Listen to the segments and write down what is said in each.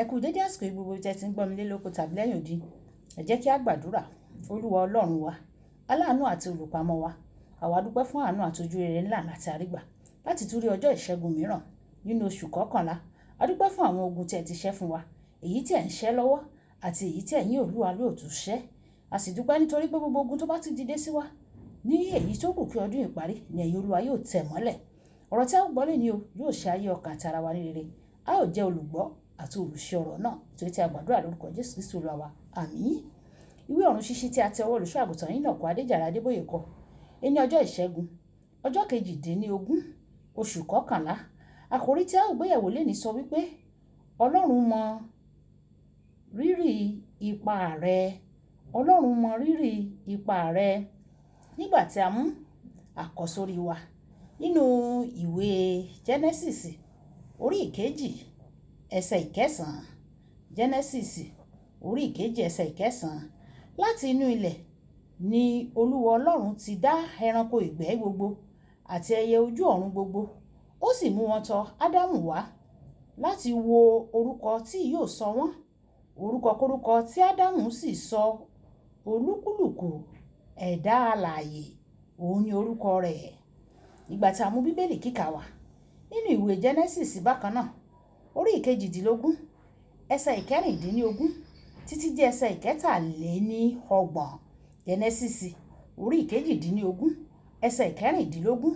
Ẹ kú dédé àsìkò yìí gbogbo tí ẹ ti ń gbọ́ mi lé lóko tàbí lẹ́yìn odi. Ẹ jẹ́ kí a gbàdúrà. Olúwa Ọlọ́run wa, aláàánú àti olùpamọ́ wa, àwa dúpẹ́ fún àánú àti ojú rere ńlá láti àrígbà láti tún rí ọjọ́ ìṣẹ́gun mìíràn nínú oṣù kọkànlá. A dúpẹ́ fún àwọn ogun tí ẹ ti ṣẹ́ fún wa, èyí tí ẹ̀ ń ṣẹ́ lọ́wọ́ àti èyí tí ẹ̀yin Olúwa yóò tún ṣẹ́. A sì dúpẹ́ nítorí pé gbogbo ogun tó bá ti dìde sí wa ní èyí tó kù kí ọdún yìí parí ni ẹ̀yin Olúwa yóò tẹ̀ mọ́lẹ̀. Ọ̀rọ̀ tí a ó gbọ́ lónìí o yóò ṣe ayé ọkàn àti ara wa ní rere. A ó jẹ́ olùgbọ́ àti olùṣe ọ̀rọ̀ náà nítorí tí a gbàdúrà lórúkọ Jésù Kristi Olúwa wa. Àmín. Ìwé ọ̀run ṣíṣí tí a ti ọwọ́ olùṣọ́ àgùntàn Enoch Adéjàre Adébóyè kọ. Ní ọjọ́ ìṣẹ́gun, ọjọ́ 18, oṣù kọkànlá. Àkòrí tí a ó gbéyẹ̀wò lónìí sọ wípé Ọlọ́run mọ rírì ipa rẹ. Ọlọ́run mọ rírì ipa rẹ. Nígbà tí a mú àkọ́sórí wa nínú ìwé Genesis orí ìkejì ẹsẹ̀ ìkẹsàn-án. Genesis orí ìkejì ẹsẹ̀ ìkẹsàn-án. Láti inú ilẹ̀ ni Olúwa Ọlọ́run ti dá ẹranko ìgbẹ́ gbogbo àti ẹyẹ ojú ọ̀run gbogbo. Ó sì mú wọn tọ Ádámù wá láti wo orúkọ tí yóò sọ wọ́n. Orúkọ kórúkọ tí Ádámù sì sọ olúkúlùkù ẹ̀dá alààyè, òun ni orúkọ rẹ̀. Ìgbà tí a mú Bíbélì kíkà wá nínú ìwé Genesis bákan náà, orí ìkejìdínlógún, ẹsẹ̀ ìkẹrìndínlógún títí dé ẹsẹ̀ ìkẹtàléníọgbọ̀n. Genesis orí ìkejìdínlógún, ẹsẹ̀ ìkẹrìndínlógún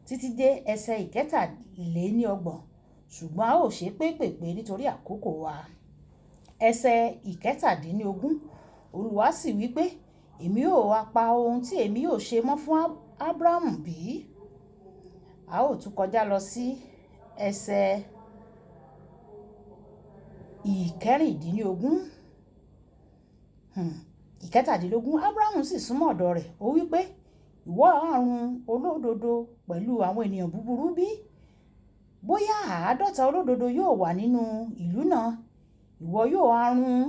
títí dé ẹsẹ̀ ìkẹtàléníọgbọ̀n. Ṣùgbọ́n a ó ṣe pépèpé nítorí àkókò wa. Ẹsẹ̀ ìkẹtàdínlógún, Olúwa sì wí pé, èmi ó wá pa ohun tí èmi yóò ṣe mọ́ fún Ábúráhámù bí? A ó tún kọjá lọ sí ẹsẹ̀ ìkẹrìndínlógún. Ìkẹtàdínlógún, Ábúráhámù sì súnmọ́ ọ̀dọ̀ rẹ̀. Ó wí pé, ìwọ á run olódodo pẹ̀lú àwọn ènìyàn búburú bí? Bóyá 50 olódodo yóò wà nínú ìlú náà, ìwọ yóò ha run?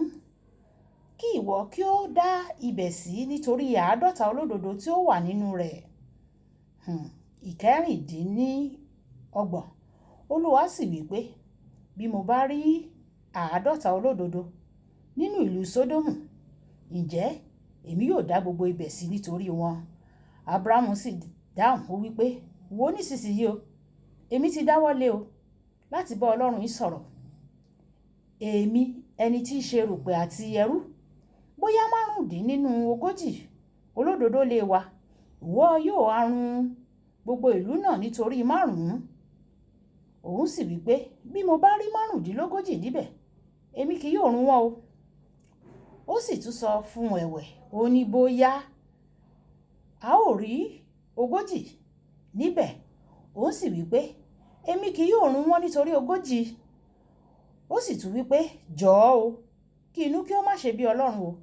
Kí ìwọ kí ó dá ibẹ̀ sí nítorí 50 olódodo tí ó wà nínú rẹ̀. Ìkẹrìndínlọ́gbọ̀n. Olúwa sì wí pé, bí mo bá rí 50 olódodo nínú ìlú Sódómù, ǹjẹ́ èmi yóò dá gbogbo ibẹ̀ sí nítorí wọn? Ábúráhámù sì dáhùn, ó wí pé, wò nísinsìnyí o, èmi ti dáwọ́ lé o láti bá Ọlọ́run yìí sọ̀rọ̀. Èmi ẹni tí í ṣe erùpẹ̀ àti ẹrú, bóyá 35 olódodo lè wà, ìwọ yóò ha run gbogbo ìlú náà nítorí 5? Òun sì wí pé, bí mo bá rí 35 níbẹ̀, èmi kì yóò run wọ́n o. Ó sì tún sọ fún ẹ̀wẹ̀, ó ní bóyá a ó rí 40 níbẹ̀. Òun sì wí pé, èmi kì yóò run wọ́n nítorí 40. Ó sì tún wí pé, jọ̀ọ́ o, kí inú kí ó má ṣe bí Ọlọ́run o,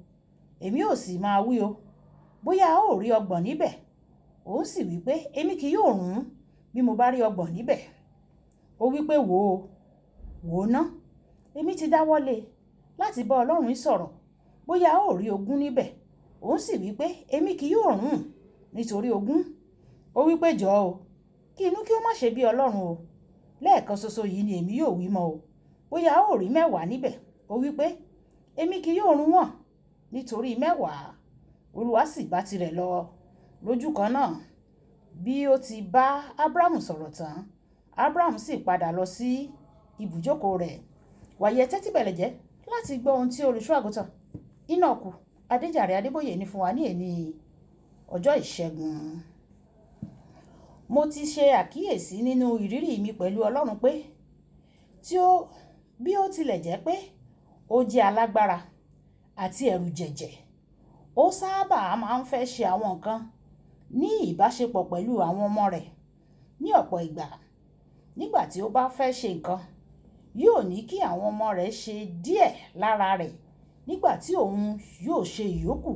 èmi ó sì máa wí o, bóyá a ó rí 30 níbẹ̀. Òun sì wí pé, èmi kì yóò run bí mo bá rí 30 níbẹ̀. Ó wí pé, wò ó, wò ó ná, èmi ti dáwọ́ lé láti bá Ọlọ́run yìí sọ̀rọ̀, bóyá a ó rí 20 níbẹ̀. Òun sì wí pé, èmi kì yóò run nítorí 20. Ó wí pé, jọ̀ọ́ o, kí inú kí ó má ṣe bí Ọlọ́run o, lẹ́ẹ̀kan ṣoṣo yìí ni èmi yóò wí mọ́ o, bóyá a ó rí 10 níbẹ̀. Ó wí pé, èmi kì yóò run wọ́n nítorí 10. Olúwa sì bá tirẹ̀ lọ lójú kan náà. Bí ó ti bá Ábúráhámù sọ̀rọ̀ tán, Ábúráhámù sì padà lọ sí ibùjókòó rẹ̀. Wàyí ẹ tẹ́tí bẹ̀lẹ̀ jẹ́ láti gbọ́ ohun tí olùṣọ́ àgùntàn Enoch Adéjàre Adébóyè ní fún wa ní èní ọjọ́ ìṣẹ́gun. Mo ti ṣe àkíyèsí nínú ìrírí mi pẹ̀lú Ọlọ́run pé bí ó tilẹ̀ jẹ́ pé ó jẹ́ alágbára àti ẹ̀rù jẹ̀jẹ̀, ó sábà máa ń fẹ́ ṣe àwọn nǹkan ní ìbáṣepọ̀ pẹ̀lú àwọn ọmọ rẹ̀ ní ọ̀pọ̀ ìgbà. Nígbà tí ó bá fẹ́ ṣe nǹkan, yóò ní kí àwọn ọmọ rẹ̀ ṣe díẹ̀ lára rẹ̀ nígbà tí òun yóò ṣe ìyókù.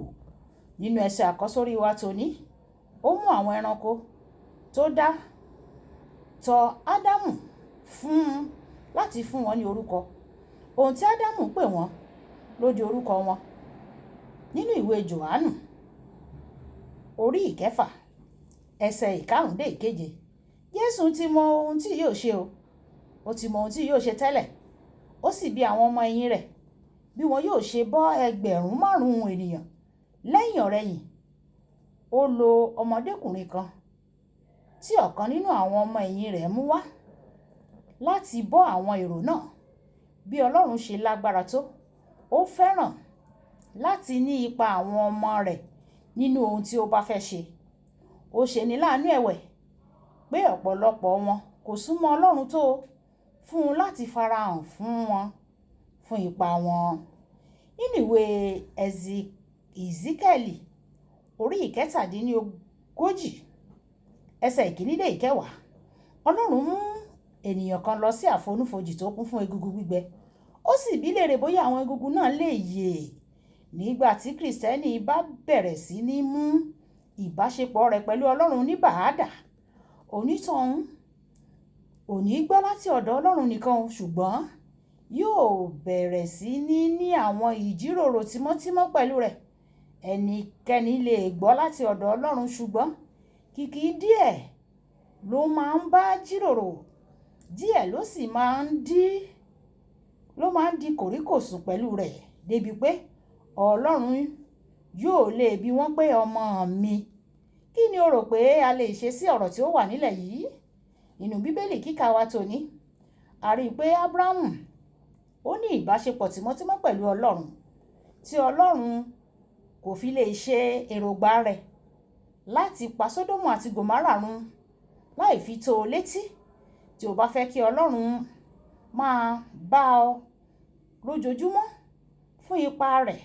Nínú ẹsẹ̀ àkọ́sórí wa tòní, ó mú àwọn ẹranko tó dá tọ Ádámù fún láti fún wọn ní orúkọ. Ohun tí Ádámù pè wọ́n ló di orúkọ wọn. Nínú ìwé Jòhánù orí ìkẹfà ẹsẹ̀ ìkarùn-ún dé ìkeje, Jésù ti mọ ohun tí yóò ṣe o. Ó ti mọ ohun tí yóò ṣe tẹ́lẹ̀. Ó sì bi àwọn ọmọ ẹ̀yìn rẹ̀ bí wọn yóò ṣe bọ́ 5,000 ènìyàn lẹ́yìn ọ̀rẹyìn. Ó lo ọmọdékùnrin kan tí ọ̀kan nínú àwọn ọmọ ẹ̀yìn rẹ̀ mú wá láti bọ́ àwọn èrò náà. Bí Ọlọ́run ṣe lágbára tó, ó fẹ́ràn láti ní ipa àwọn ọmọ rẹ̀ nínú ohun tí ó bá fẹ́ ṣe. Ó ṣe ní láàánú ẹ̀wẹ̀ pé ọ̀pọ̀lọpọ̀ wọn kò súnmọ́ Ọlọ́run tó fún un láti farahàn fún wọn fún ipa wọn. Nínú ìwé Ìsíkíẹ́lì orí 37 ẹsẹ̀ 1 dé 10, Ọlọ́run mú ènìyàn kan lọ sí àfonúfojì tó kún fún egungun gbígbẹ. Ó sì bi léèrè bóyá àwọn egungun náà lè yè. Nígbà tí Kristẹni bá bẹ̀rẹ̀ sí ní mú ìbáṣepọ̀ rẹ̀ pẹ̀lú Ọlọ́run ní bàádà, onítọ̀hún ò ní gbọ́ láti ọ̀dọ̀ Ọlọ́run nìkan, ṣùgbọ́n yóò bẹ̀rẹ̀ sí ní ní àwọn ìjíròrò tímọ́tímọ́ pẹ̀lú rẹ̀. Ẹnikẹ́ni lè gbọ́ láti ọ̀dọ̀ Ọlọ́run, ṣùgbọ́n kìkì díẹ̀ ló máa ń bá jíròrò, díẹ̀ ló sì máa ń di kòríkòsùn pẹ̀lú rẹ̀ débi pé Ọlọ́run yóò lè bi wọ́n pé, ọmọ mi, kí ni o rò pé a lè ṣe sí ọ̀rọ̀ tí ó wà nílẹ̀ yìí? Nínú Bíbélì kíkà wa tòní, a rí i pé Ábúráhámù ó ní ìbáṣepọ̀ tímọ́tímọ́ pẹ̀lú Ọlọ́run tí Ọlọ́run kò fi lè ṣe èrògbà rẹ̀ láti pa Sódómù àti Gòmórà run láì fi tó o létí. Tí o bá fẹ́ kí Ọlọ́run máa bá ọ lójoojúmọ́ fún ipa rẹ̀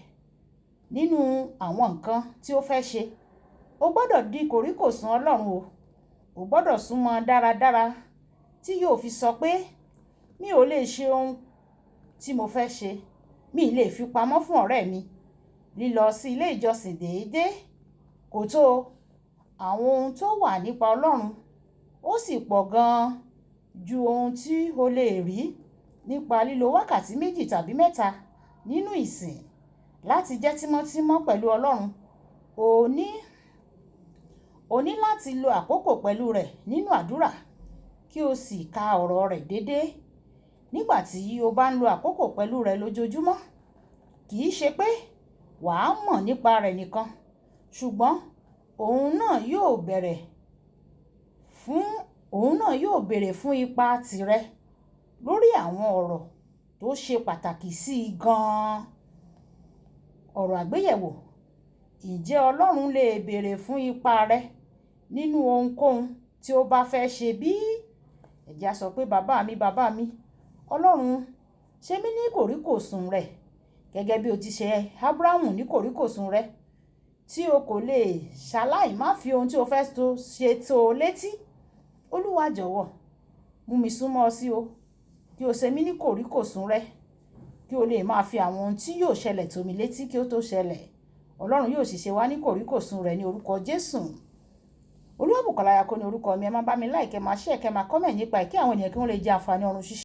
nínú àwọn nǹkan tí ó fẹ́ ṣe, o gbọ́dọ̀ di kòríkòsùn Ọlọ́run o. O gbọ́dọ̀ súnmọ́ dáradára tí yóò fi sọ pé, mi ò lè ṣe ohun tí mo fẹ́ ṣe, mi lè fi pamọ́ fún ọ̀rẹ́ mi. Lílọ sí ilé ìjọsìn déédéé kò tó àwọn ohun tó wà nípa Ọlọ́run, ó sì pọ̀ gan-an ju ohun tí o lè rí nípa lílo wákàtí 2 tàbí 3 nínú ìsìn láti jẹ́ tímọ́tímọ́ pẹ̀lú Ọlọ́run. O ní láti lo àkókò pẹ̀lú rẹ̀ nínú àdúrà kí o sì ka ọ̀rọ̀ rẹ̀ déédéé. Nígbà tí o bá ń lo àkókò pẹ̀lú rẹ̀ lójoojúmọ́, kì í ṣe pé wà á mọ̀ nípa rẹ̀ nìkan, ṣùgbọ́n òun náà yóò bèèrè fún ipa tirẹ̀ lórí àwọn ọ̀rọ̀ tó ṣe pàtàkì sí i gan-an. Ọ̀rọ̀ àgbéyẹ̀wò: ǹjẹ́ Ọlọ́run lè bèèrè fún ipa rẹ nínú ohunkóhun tí ó bá fẹ́ ṣe bí? Ẹ jẹ́ á sọ pé, bàbá mi, bàbá mi, Ọlọ́run ṣe mí ní kòríkòsùn rẹ̀ gẹ́gẹ́ bí o ti ṣe Ábúráhámù ní kòríkòsùn rẹ̀, tí o kò lè ṣaláì má fi ohun tí o fẹ́ ṣe tó o létí. Olúwa jọ̀wọ́, mú mi súnmọ́ ọ sí o, kí o ṣe mí ní kòríkòsùn rẹ, kí o lè máa fi àwọn ohun tí yóò ṣẹlẹ̀ tó mi létí kí ó tó ṣẹlẹ̀. Ọlọ́run yóò sì ṣe wá ní kòríkòsùn rẹ̀ ní orúkọ Jésù. Olúwabùkọ́lá Ayako ní orúkọ mi. Ẹ máa bá mi like, ẹ máa share, kẹ́ máa comment nípa ẹ̀ kí àwọn ènìyàn kí wọ́n lè jẹ àǹfààní ọ̀run ṣíṣe.